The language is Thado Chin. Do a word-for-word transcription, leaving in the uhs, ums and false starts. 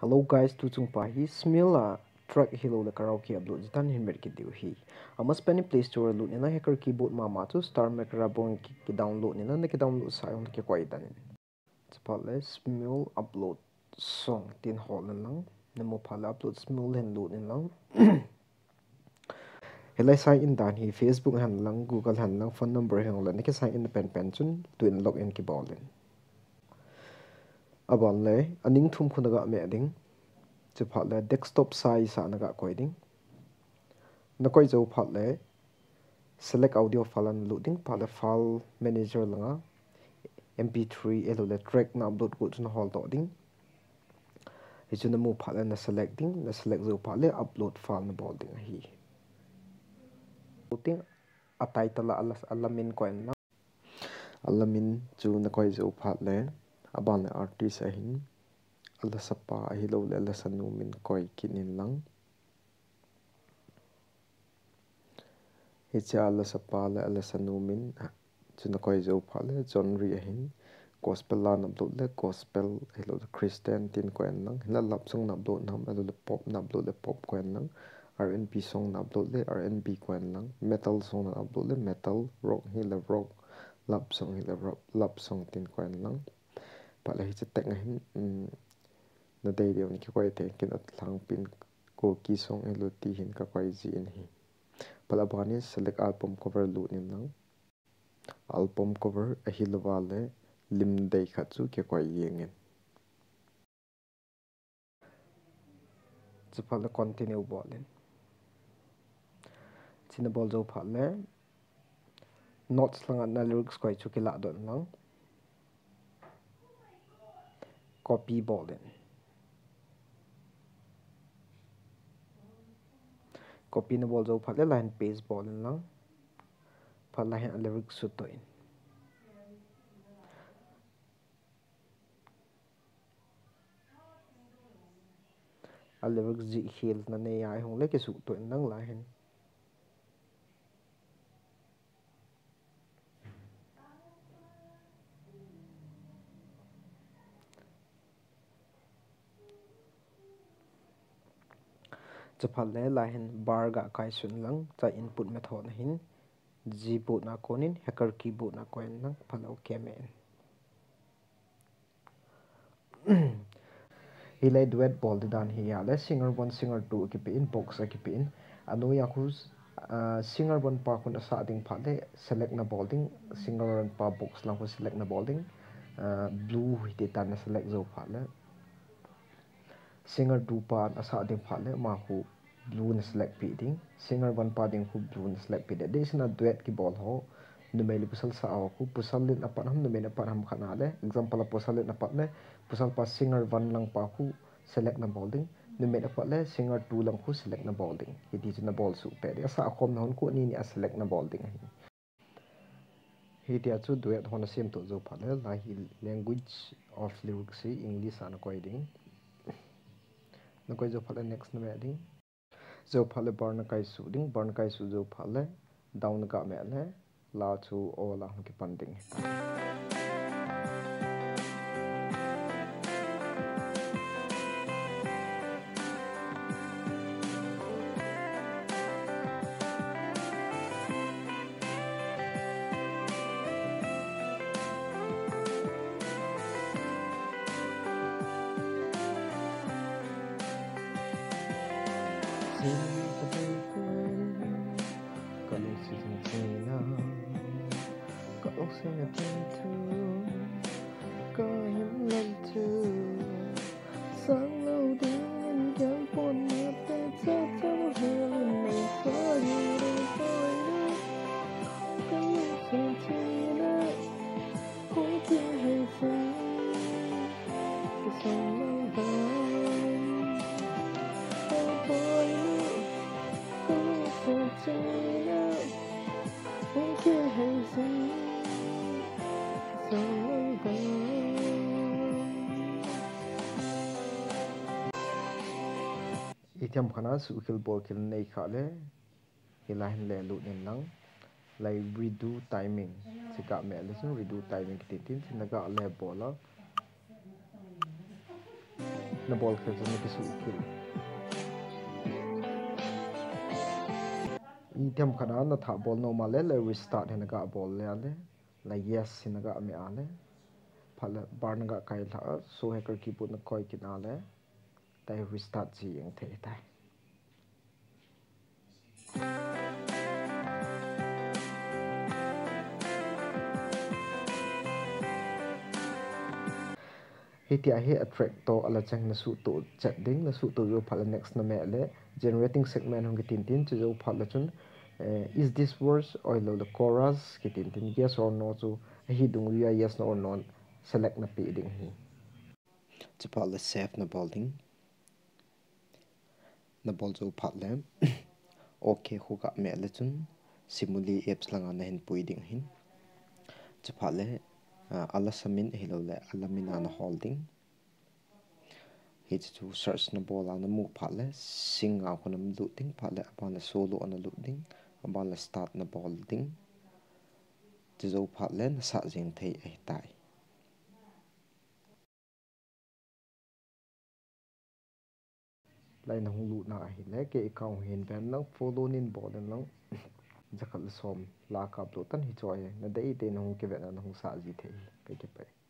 Hello guys, tuchung pa hi Smule a track hilou le karaoke upload jitan hin met kit diu hi. Ama spani Play Store lut in lang, hacker keyboard mama chu Star Maker a bong ki, ki download in lang, na ki download sa jong kikoi dan in. Chuphat le Smule upload song tin hol in lang, na mu phat le upload Smule hin lut in lang. Hilai sign in dan hi Facebook hen lang, Google hen lang, phone number hen lang, na ki sign in pen pen chun, tu in log in kibol in. Aban le, aning thum khu na ga meh ding. Chuphat le, desktop size a na ga koi ding. Na koi jou phat le, select audio file a na lut ding, phat le file manager langa, M P three, ahilou le track na upload gu chu na hol doh ding. Hichu na mu phat le na select ding, na select jou phat le upload file na bol ding ahi. Ting a title a ala, ala min koi in lang. Ala min chu na koi jou phat le, aban le artist ahin, ala sapa ahilou le ala sanu min koi kit in lang. Hiche a ala sapa le ala sanu min chu na koi jou phat le, genre ahin, gospel la na upload le gospel, ahilou le Christian tin koi in lang, hinla love song na upload nam, ahilou le pop na upload le pop koi in lang, R and B song na upload le R and B koi in lang, metal song na upload le metal, rock hile rock, love song hile ro-, love song tin koi in lang. Phat le hiche tag ahin, um, na dei diu in kikoi thei, ken a lhangpin Kuki song ahilou ti hin ka koi ji in ahi. Phat le aban in select album cover lut in lang. Album cover ahilou va le lim dei khat chu kikoi jeng in. Chuphat le continue bol in. Chu na bol jou phat le notes langa na lyrics koi chu kilah doh in lang. Copy bol in. Copy na bol jou phat le, lai hin paste bol in lang. Phat lai hin a lyrics sut doh in. A lyrics jih khel na nei a, ahung le kisuh doh in lang lai hin. Chuphat le lai hin bar ga kai sun lang, cha input method na hin, Gboard na kon in, hacker keyboard na kon in lang, phat le okay meh in. Hilai duet bol di dan hi a le, singer one, singer two akipe in, box akipe in. Anoiya khu, ah, singer one pa khun asah ding phat le, select na bol ding, singer one pa box lang khu select na bol ding, ah, blue hiti tan na select jou phat le. Singer two pa asah ding phat le, ama khu blue na select pi ding. Singer one pa ding khu blue na select pi ding. Deisah na duet kibol ho, numei le pasal sa ho khu, pasal in apat ham, numei in apat ham khat na le. Example a pasal in apat le, pasal pa singer one lang pa khu select na bol ding. Numei in apat le, singer two lang khu select na bol ding. Hiti chu na bol suh peh ding. Asah khom na hon khu ani ni a select na bol ding ahi. Hitia chu duet ho na sem to jou phat le, lai hi language of lyrics hi English a na koi ding. Na koi jou phat le next na meh ding. Jou phat le bar na kai suh ding, bar na kai suh jou phat le down na ga meh le, la chu all a hung kipan ding. Itiham khat a suhkhel bolkhel nei kha le, hilai hin le lut in lang, lai redo timing, chu ga meh le chun redo timing kiti tin, chu na ga le bol a. Nabol khel chun nakisuh khel. Itiham khat a nathah bol nom a le, le restart hi naga bol le a le, le yes hi naga meh a le, phat le bar naga kai lha a, show hacker keyboard nakoi kit a le, tai restart ji jeng thei tai. Hitia hi a track toh a la chang nasuhtoh chet ding, nasuhtoh jou phat le next nameh le, generating segment hung kitin tin, chujou phat le chun, eh, is this verse, ahilou le chorus kitin tin, yes or no chu, ahi dungjui a yes or no select napeh ding ahi. Chuphat le save nabol ding. Nabol jou phat le, OK khu ga meh le chun, Simuli apps langa nahin pui ding ahin. Chuphat le, ah, a la sa min ahilou le, a la min a nahol ding. Hiche chu search nabol a namu phat le, sing a khu nalut ding phat le, aban le solo a nalut ding, aban le start nabol ding. Chujou phat le, nasah jeng thei ahitai. Lai nahung lutna ahile, kei account hin ven lang, follow nin bol in lang, jakhat le som la ka upload tan hiche hi, nadei dei nahung kivetna nahung sah ji thei hi, kakipah e.